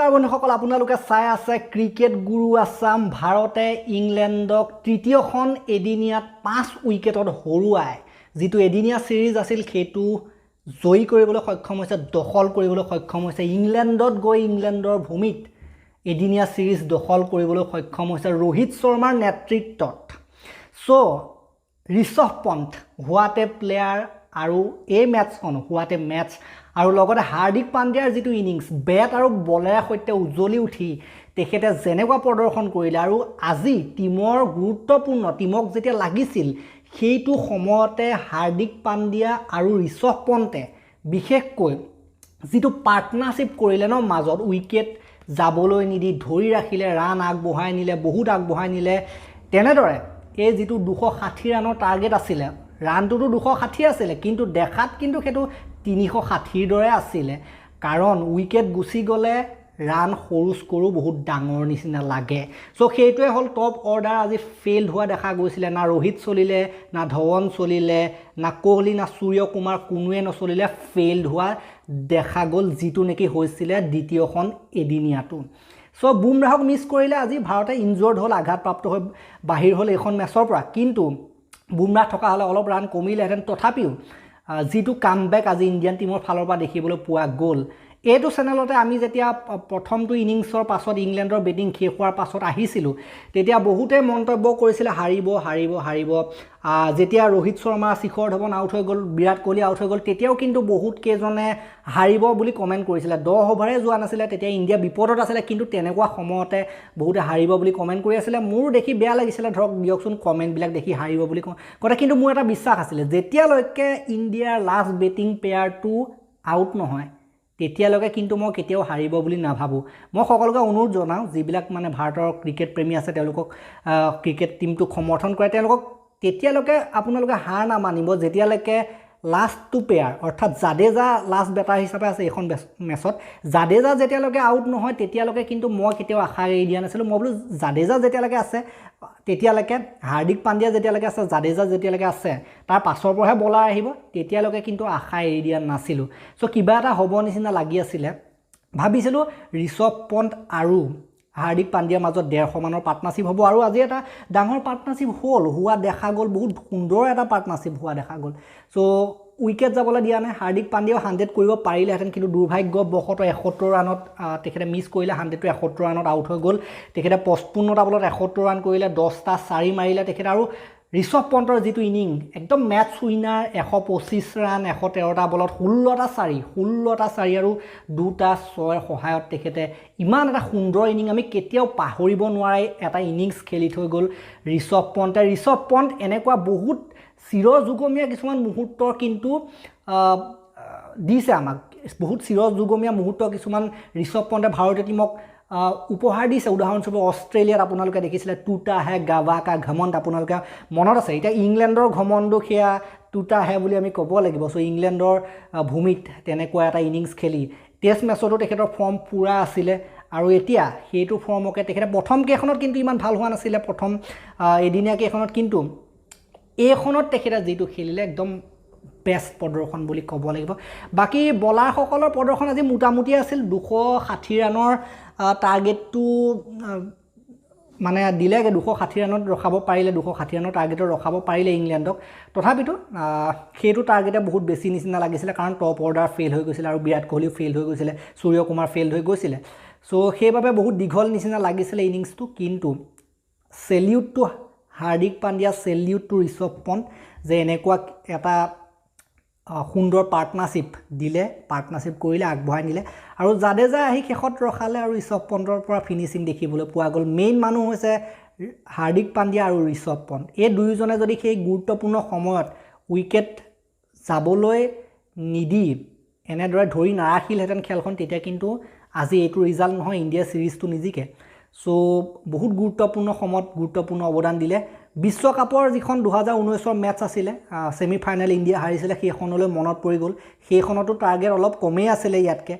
নমস্কাৰ বন্ধুসকল, আপোনালোকে চাই আছে ক্ৰিকেট গুৰু আছাম। ভাৰতে ইংলেণ্ডক তৃতীয়খন এদিনীয়াত 5 উইকেটত হৰুৱাই যিটো এদিনীয়া ছিৰিজ আছিল, সেইটো জয়ী কৰিবলৈ সক্ষম হৈছে, দখল কৰিবলৈ সক্ষম হৈছে। ইংলেণ্ডত গৈ ইংলেণ্ডৰ ভূমিত এদিনীয়া ছিৰিজ দখল কৰিবলৈ সক্ষম হৈছে ৰোহিত শৰ্মাৰ নেতৃত্বত। চ' Rishabh Pant, what a player! আৰু এই মেটছখন what a match! আৰু লগতে হাৰ্দিক পাণ্ডিয়াৰ যিটো ইনিংছ, বেট আৰু বলেৰে সৈতে উজ্বলি উঠি তেখেতে যেনেকুৱা প্ৰদৰ্শন কৰিলে আৰু আজি টীমৰ গুৰুত্বপূৰ্ণ, টীমক যেতিয়া লাগিছিল, সেইটো সময়তে হাৰ্দিক পাণ্ডিয়া আৰু ঋষভ পন্থে বিশেষকৈ যিটো পাৰ্টনাৰশ্বিপ কৰিলে ন, মাজত উইকেট যাবলৈ নিদি ধৰি ৰাখিলে, ৰান আগবঢ়াই নিলে, বহুত আগবঢ়াই নিলে। তেনেদৰে এই যিটো 260 ৰানৰ টাৰ্গেট আছিলে, ৰানটোতো 260 আছিলে, কিন্তু দেখাত কিন্তু সেইটো 360ৰ দৰে আছিলে, কাৰণ উইকেট গুচি গ'লে ৰান সৰু, স্ক'ৰো বহুত ডাঙৰ নিচিনা লাগে। চ' সেইটোৱে হ'ল, টপ অৰ্ডাৰ আজি ফেইল্ড হোৱা দেখা গৈছিলে। না ৰোহিত চলিলে, না ধৱন চলিলে, না কোহলি, না সূৰ্য কুমাৰ, কোনোৱে নচলিলে। ফেইল্ড হোৱা দেখা গ'ল, যিটো নেকি হৈছিলে দ্বিতীয়খন এদিনীয়াটো। চ' বুমৰাহক মিছ কৰিলে আজি ভাৰতে। ইনজৰ্ড হ'ল, আঘাতপ্ৰাপ্ত হৈ বাহিৰ হ'ল এইখন মেচৰ পৰা। কিন্তু বুমৰাহ থকা হ'লে অলপ ৰান কমিলেহেঁতেন। তথাপিও যিটো কামবেক আজি ইণ্ডিয়ান টীমৰ ফালৰ পৰা দেখিবলৈ পোৱা গ'ল, এইটো চেনেলতে আমি যেতিয়া প্ৰথমটো ইনিংছৰ পাছত, ইংলেণ্ডৰ বেটিং শেষ হোৱাৰ পাছত আহিছিলোঁ, তেতিয়া বহুতে মন্তব্য কৰিছিলে, হাৰিব, হাৰিব, হাৰিব। যেতিয়া ৰোহিত শৰ্মা, শিখৰ ধৱন আউট হৈ গ'ল, বিৰাট কোহলি আউট হৈ গ'ল, তেতিয়াও কিন্তু বহুত কেইজনে হাৰিব বুলি কমেণ্ট কৰিছিলে। 10 অভাৰে যোৱা নাছিলে তেতিয়া, ইণ্ডিয়া বিপদত আছিলে, কিন্তু তেনেকুৱা সময়তে বহুতে হাৰিব বুলি কমেণ্ট কৰি আছিলে। মোৰো দেখি বেয়া লাগিছিলে ধৰক দিয়কচোন, কমেণ্টবিলাক দেখি হাৰিব বুলি কথা। কিন্তু মোৰ এটা বিশ্বাস আছিলে, যেতিয়ালৈকে ইণ্ডিয়াৰ লাষ্ট বেটিং পেয়াৰটো আউট নহয়, তেতিয়ালৈকে কিন্তু মই কেতিয়াও হাৰিব বুলি নাভাবোঁ। মই সকলোকে অনুৰোধ জনাওঁ, যিবিলাক মানে ভাৰতৰ ক্ৰিকেট প্ৰেমী আছে, তেওঁলোকক, ক্ৰিকেট টীমটোক সমৰ্থন কৰে, তেওঁলোকক, তেতিয়ালৈকে আপোনালোকে হাৰ নামানিব যেতিয়ালৈকে লাষ্ট টু পেয়াৰ, অৰ্থাৎ জাডেজা লাষ্ট বেটাৰ হিচাপে আছে এইখন মেচত, জাডেজা যেতিয়ালৈকে আউট নহয়, তেতিয়ালৈকে কিন্তু মই কেতিয়াও আশা এৰি দিয়া নাছিলোঁ। মই বোলো জাডেজা যেতিয়ালৈকে আছে তেতিয়ালৈকে, হাৰ্দিক পাণ্ডিয়া যেতিয়ালৈকে আছে, জাডেজা যেতিয়ালৈকে আছে, তাৰ পাছৰ পৰাহে বলাৰ আহিব, তেতিয়ালৈকে কিন্তু আশা এৰি দিয়া নাছিলোঁ। চ' কিবা এটা হ'ব নিচিনা লাগি আছিলে। ভাবিছিলোঁ ঋষভ পন্থ আৰু হাৰ্দিক পাণ্ডিয়াৰ মাজত 150 মানৰ পাৰ্টনাৰশ্বিপ হ'ব আৰু আজি এটা ডাঙৰ পাৰ্টনাৰশ্বিপ হ'ল, হোৱা দেখা গ'ল। বহুত সুন্দৰ এটা পাৰ্টনাৰশ্বিপ হোৱা দেখা গ'ল। চ' উইকেট যাবলৈ দিয়া নাই। হাৰ্দিক পাণ্ডিয়াও 100 কৰিব পাৰিলেহেঁতেন, কিন্তু দুৰ্ভাগ্যবশতঃ 71 ৰানত তেখেতে মিছ কৰিলে 100টো। 71 ৰানত আউট হৈ গ'ল। তেখেতে 55টা বলত 71 ৰান কৰিলে, 10টা চাৰি মাৰিলে তেখেতে। আৰু ঋষভ পন্থৰ যিটো ইনিং, একদম মেটছ উইনাৰ, 125 ৰান, 113টা বলত 16টা চাৰি, 16টা চাৰি আৰু দুটা ছয়ৰ সহায়ত তেখেতে ইমান এটা সুন্দৰ ইনিং, আমি কেতিয়াও পাহৰিব নোৱাৰাই এটা ইনিংছ খেলি থৈ গ'ল ঋষভ পন্থে। ঋষভ পন্থ এনেকুৱা বহুত চিৰযুগমীয়া কিছুমান মুহূৰ্তৰ কিন্তু দিছে আমাক। বহুত চিৰযুগমীয়া মুহূৰ্ত কিছুমান ঋষভ পন্থে ভাৰতীয় টীমক উপহাৰ দিছে। উদাহৰণস্বৰূপে অষ্ট্ৰেলিয়াত আপোনালোকে দেখিছিলে, "टूटा है गाबा का घमंड", আপোনালোকে মনত আছে। এতিয়া ইংলেণ্ডৰ ঘমণ্ডো সেয়া टूटा है বুলি আমি ক'ব লাগিব। চ' ইংলেণ্ডৰ ভূমিত তেনেকুৱা এটা ইনিংছ খেলি, টেষ্ট মেচতো তেখেতৰ ফৰ্ম পূৰা আছিলে আৰু এতিয়া সেইটো ফৰ্মকে তেখেতে প্ৰথম কেইখনত কিন্তু ইমান ভাল হোৱা নাছিলে, প্ৰথম এদিনীয়া কেইখনত, কিন্তু এইখনত তেখেতে যিটো খেলিলে, একদম বেষ্ট প্ৰদৰ্শন বুলি ক'ব লাগিব। বাকী বলাৰসকলৰ প্ৰদৰ্শন আজি মোটামুটি আছিল। 260 ৰানৰ টাৰ্গেটটো মানে দিলেগৈ, 260 ৰানত ৰখাব পাৰিলে, 260 ৰানৰ টাৰ্গেটত ৰখাব পাৰিলে ইংলেণ্ডক। তথাপিতো সেইটো টাৰ্গেটে বহুত বেছি নিচিনা লাগিছিলে, কাৰণ টপ অৰ্ডাৰ ফেইল হৈ গৈছিলে আৰু বিৰাট কোহলিও ফেইল হৈ গৈছিলে, সূৰ্য কুমাৰ ফেইল হৈ গৈছিলে। চ' সেইবাবে বহুত দীঘল নিচিনা লাগিছিলে ইনিংছটো। কিন্তু salute to Hardik Pandya, salute to Rishabh Pant যে এনেকুৱা এটা সুন্দৰ পাৰ্টনাৰশ্বিপ দিলে, পাৰ্টনাৰশ্বিপ কৰিলে, আগবঢ়াই নিলে আৰু জাডেজা আহি শেষত ৰখালে আৰু ঋষভ পন্থৰ পৰা ফিনিচিং দেখিবলৈ পোৱা গ'ল। মেইন মানুহ হৈছে হাৰ্দিক পাণ্ডিয়া আৰু ঋষভ পন্থ। এই দুয়োজনে যদি সেই গুৰুত্বপূৰ্ণ সময়ত উইকেট যাবলৈ নিদি এনেদৰে ধৰি নাৰাখিলহেঁতেন খেলখন, তেতিয়া কিন্তু আজি এইটো ৰিজাল্ট নহয়, ইণ্ডিয়া ছিৰিজটো নিজিকে। চ' বহুত গুৰুত্বপূৰ্ণ সময়ত গুৰুত্বপূৰ্ণ অৱদান দিলে। বিশ্বকাপৰ যিখন 2019ৰ মেটছ আছিলে, ছেমি ফাইনেল ইণ্ডিয়া হাৰিছিলে, সেইখনলৈ মনত পৰি গ'ল। সেইখনতো টাৰ্গেট অলপ কমেই আছিলে ইয়াতকৈ।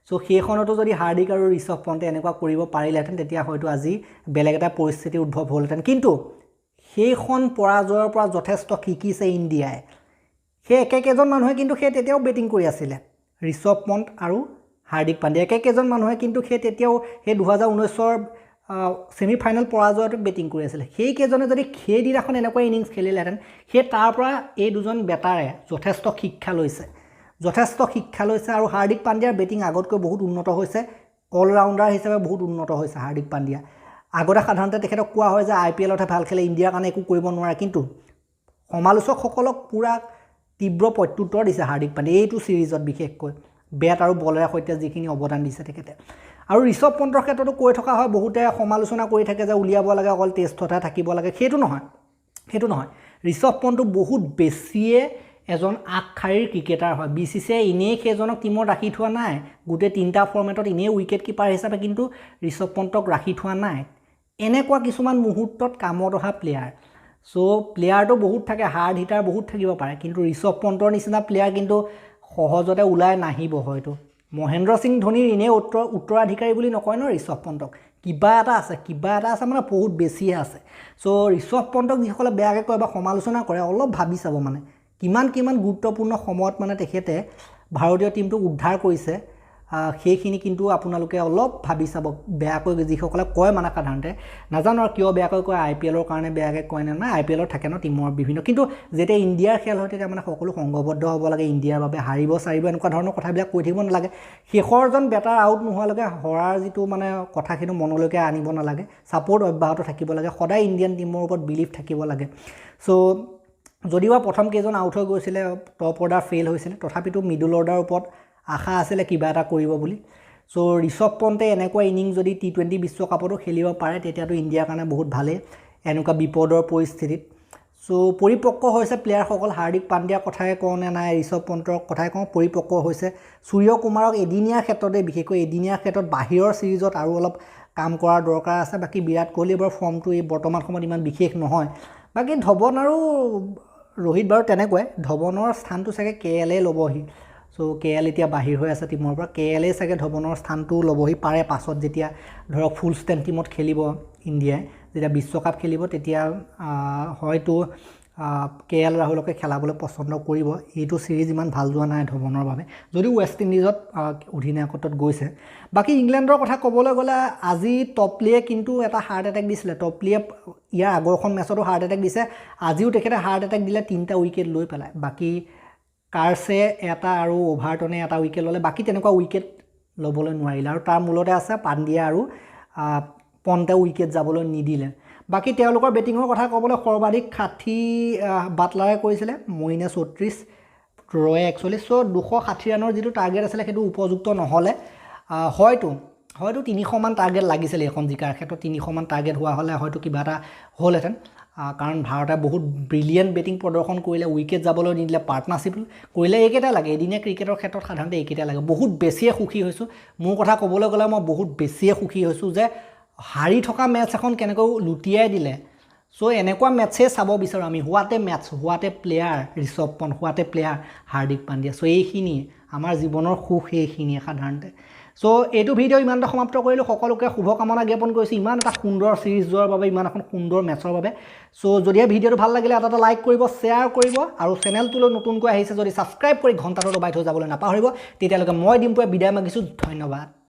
চ' সেইখনতো যদি হাৰ্দিক আৰু ঋষভ পন্থে এনেকুৱা কৰিব পাৰিলেহেঁতেন, তেতিয়া হয়তো আজি বেলেগ এটা পৰিস্থিতি উদ্ভৱ হ'লহেঁতেন। কিন্তু সেইখন পৰাজয়ৰ পৰা যথেষ্ট শিকিছে ইণ্ডিয়াই। সেই একে কেইজন মানুহে কিন্তু সেই তেতিয়াও বেটিং কৰি আছিলে, ঋষভ পন্থ আৰু হাৰ্দিক পাণ্ডিয়া, একেকেইজন মানুহে কিন্তু সেই তেতিয়াও সেই 2019ৰ ছেমি ফাইনেল পৰাজয়তো বেটিং কৰি আছিলে। সেইকেইজনে যদি সেইদিনাখন এনেকুৱা ইনিংছ খেলিলেহেঁতেন, সেই তাৰ পৰা এই দুজন বেটাৰে যথেষ্ট শিক্ষা লৈছে, যথেষ্ট শিক্ষা লৈছে। আৰু হাৰ্দিক পাণ্ডিয়াৰ বেটিং আগতকৈ বহুত উন্নত হৈছে, অলৰাউণ্ডাৰ হিচাপে বহুত উন্নত হৈছে হাৰ্দিক পাণ্ডিয়া। আগতে সাধাৰণতে তেখেতক কোৱা হয় যে আই পি এলতহে ভাল খেলে, ইণ্ডিয়াৰ কাৰণে একো কৰিব নোৱাৰে, কিন্তু সমালোচকসকলক পূৰা তীব্ৰ প্ৰত্যুত্তৰ দিছে হাৰ্দিক পাণ্ডিয়াই এইটো ছিৰিজত, বিশেষকৈ বেট আৰু বলেৰে সৈতে যিখিনি অৱদান দিছে তেখেতে। আৰু ঋষভ পন্তৰ ক্ষেত্ৰতো কৈ থকা হয়, বহুতে সমালোচনা কৰি থাকে যে উলিয়াব লাগে, অকল টেষ্টতহে থাকিব লাগে। সেইটো নহয়, সেইটো নহয়। ঋষভ পন্তো বহুত বেছিয়ে এজন আগশাৰীৰ ক্ৰিকেটাৰ হয়। বি চি চি I এনেই সেইজনক টীমত ৰাখি থোৱা নাই। গোটেই তিনিটা ফৰ্মেটত এনেই উইকেট কিপাৰ হিচাপে কিন্তু ঋষভ পন্তক ৰাখি থোৱা নাই। এনেকুৱা কিছুমান মুহূৰ্তত কামত অহা প্লেয়াৰ। চ' প্লেয়াৰটো বহুত থাকে, হাৰ্ড হিটাৰ বহুত থাকিব পাৰে, কিন্তু ঋষভ পন্তৰ নিচিনা প্লেয়াৰ কিন্তু সহজতে ওলাই নাহিব। হয়তো মহেন্দ্ৰ সিং ধোনীৰ এনেই উত্তৰাধিকাৰী বুলি নকয় ন ঋষভ পন্তক। কিবা এটা আছে, কিবা এটা আছে, মানে বহুত বেছিয়ে আছে। চ' ঋষভ পন্তক যিসকলে বেয়াকৈ কয় বা সমালোচনা কৰে, অলপ ভাবি চাব, মানে কিমান কিমান গুৰুত্বপূৰ্ণ সময়ত মানে তেখেতে ভাৰতীয় টীমটোক উদ্ধাৰ কৰিছে, সেইখিনি কিন্তু আপোনালোকে অলপ ভাবি চাব। বেয়াকৈ যিসকলে কয়, মানে সাধাৰণতে নাজানো আৰু কিয় বেয়াকৈ কয়, আই পি এলৰ কাৰণে বেয়াকৈ কয় নে নাই। আই পি এলত থাকে ন টীমৰ বিভিন্ন, কিন্তু যেতিয়া ইণ্ডিয়াৰ খেল হয়, তেতিয়া মানে সকলো সংঘবদ্ধ হ'ব লাগে ইণ্ডিয়াৰ বাবে। হাৰিব চাৰিব এনেকুৱা ধৰণৰ কথাবিলাক কৈ থাকিব নালাগে। শেষৰজন বেটাৰ আউট নোহোৱালৈকে হৰাৰ যিটো মানে কথাখিনি মনলৈকে আনিব নালাগে। ছাপৰ্ট অব্যাহত থাকিব লাগে সদায়, ইণ্ডিয়ান টীমৰ ওপৰত বিলিভ থাকিব লাগে। চ' যদিও প্ৰথম কেইজন আউট হৈ গৈছিলে, টপ অৰ্ডাৰ ফেইল হৈছিলে, তথাপিতো মিডল অৰ্ডাৰৰ ওপৰত আশা আছিলে কিবা এটা কৰিব বুলি। চ' ঋষভ পন্তে এনেকুৱা ইনিংছ যদি টি 20 বিশ্বকাপতো খেলিব পাৰে, তেতিয়াতো ইণ্ডিয়াৰ কাৰণে বহুত ভালেই এনেকুৱা বিপদৰ পৰিস্থিতিত। চ' পৰিপক্ক হৈছে প্লেয়াৰসকল। হাৰ্দিক পাণ্ডিয়াৰ কথাই কওঁ নে নাই ঋষভ পন্তৰ কথাই কওঁ, পৰিপক্ক হৈছে। সূৰ্য কুমাৰক এদিনীয়াৰ ক্ষেত্ৰতে, বিশেষকৈ এদিনীয়াৰ ক্ষেত্ৰত, বাহিৰৰ ছিৰিজত আৰু অলপ কাম কৰাৰ দৰকাৰ আছে। বাকী বিৰাট কোহলিৰ বাৰু ফৰ্মটো এই বৰ্তমান সময়ত ইমান বিশেষ নহয়। বাকী ধৱন আৰু ৰোহিত বাৰু তেনেকুৱাই। ধৱনৰ স্থানটো চাগে কে এলে ল'বহি। চ' কে এল এতিয়া বাহিৰ হৈ আছে টীমৰ পৰা। কে এলে চাগে ধৱনৰ স্থানটো ল'বহি পাৰে পাছত, যেতিয়া ধৰক ফুল ষ্ট্ৰেংথ টীমত খেলিব ইণ্ডিয়াই, যেতিয়া বিশ্বকাপ খেলিব, তেতিয়া হয়তো কে এল ৰাহুলকে খেলাবলৈ পচন্দ কৰিব। এইটো ছিৰিজ ইমান ভাল যোৱা নাই ধৱনৰ বাবে, যদিও ৱেষ্ট ইণ্ডিজত অধিনায়কত্বত গৈছে। বাকী ইংলেণ্ডৰ কথা ক'বলৈ গ'লে আজি টপলিয়ে কিন্তু এটা হাৰ্ট এটেক দিছিলে। টপলিয়ে ইয়াৰ আগৰখন মেচতো হাৰ্ট এটেক দিছে, আজিও তেখেতে হাৰ্ট এটেক দিলে তিনিটা উইকেট লৈ পেলাই। বাকী কাৰ্ছে এটা আৰু অভাৰটনে এটা উইকেট ল'লে। বাকী তেনেকুৱা উইকেট ল'বলৈ নোৱাৰিলে আৰু তাৰ মূলতে আছে পাণ্ডিয়া আৰু পণ্টে উইকেট যাবলৈ নিদিলে। বাকী তেওঁলোকৰ বেটিঙৰ কথা ক'বলৈ সৰ্বাধিক 60 বাটলাৰে কৰিছিলে, মইনে 34, ৰয়ে 41। চ' 260 ৰানৰ যিটো টাৰ্গেট আছিলে, সেইটো উপযুক্ত নহ'লে। হয়তো হয়তো 300মান টাৰ্গেট লাগিছিলে এইখন জিকাৰ ক্ষেত্ৰত। 300মান টাৰ্গেট হোৱা হ'লে হয়তো কিবা এটা হ'লহেঁতেন, কাৰণ ভাৰতে বহুত ব্ৰিলিয়েণ্ট বেটিং প্ৰদৰ্শন কৰিলে, উইকেট যাবলৈ নিদিলে, পাৰ্টনাৰশ্বিপ কৰিলে। এইকেইটাই লাগে এদিনীয়া ক্ৰিকেটৰ ক্ষেত্ৰত, সাধাৰণতে এইকেইটাই লাগে। বহুত বেছিয়ে সুখী হৈছোঁ। মোৰ কথা ক'বলৈ গ'লে মই বহুত বেছিয়ে সুখী হৈছোঁ যে হাৰি থকা মেটচ এখন কেনেকৈ লুটিয়াই দিলে। চ' এনেকুৱা মেটচেই চাব বিচাৰোঁ আমি। What a match, what a player Rishabh Pant, what a player Hardik Pandya! চ' এইখিনিয়ে আমাৰ জীৱনৰ সুখ, এইখিনিয়ে সাধাৰণতে। চ' এইটো ভিডিঅ' ইমানতে সমাপ্ত কৰিলোঁ। সকলোকে শুভকামনা জ্ঞাপন কৰিছোঁ ইমান এটা সুন্দৰ ছিৰিজ যোৱাৰ বাবে, ইমান এখন সুন্দৰ মেটচৰ বাবে। চ' যদিহে ভিডিঅ'টো ভাল লাগিলে, এটা এটা লাইক কৰিব, শ্বেয়াৰ কৰিব আৰু চেনেলটোলৈ নতুনকৈ আহিছে যদি ছাবস্ক্ৰাইব কৰি ঘণ্টাটো দবাই থৈ যাবলৈ নাপাহৰিব। তেতিয়ালৈকে মই ডিম্পুৱে বিদায় মাগিছোঁ। ধন্যবাদ।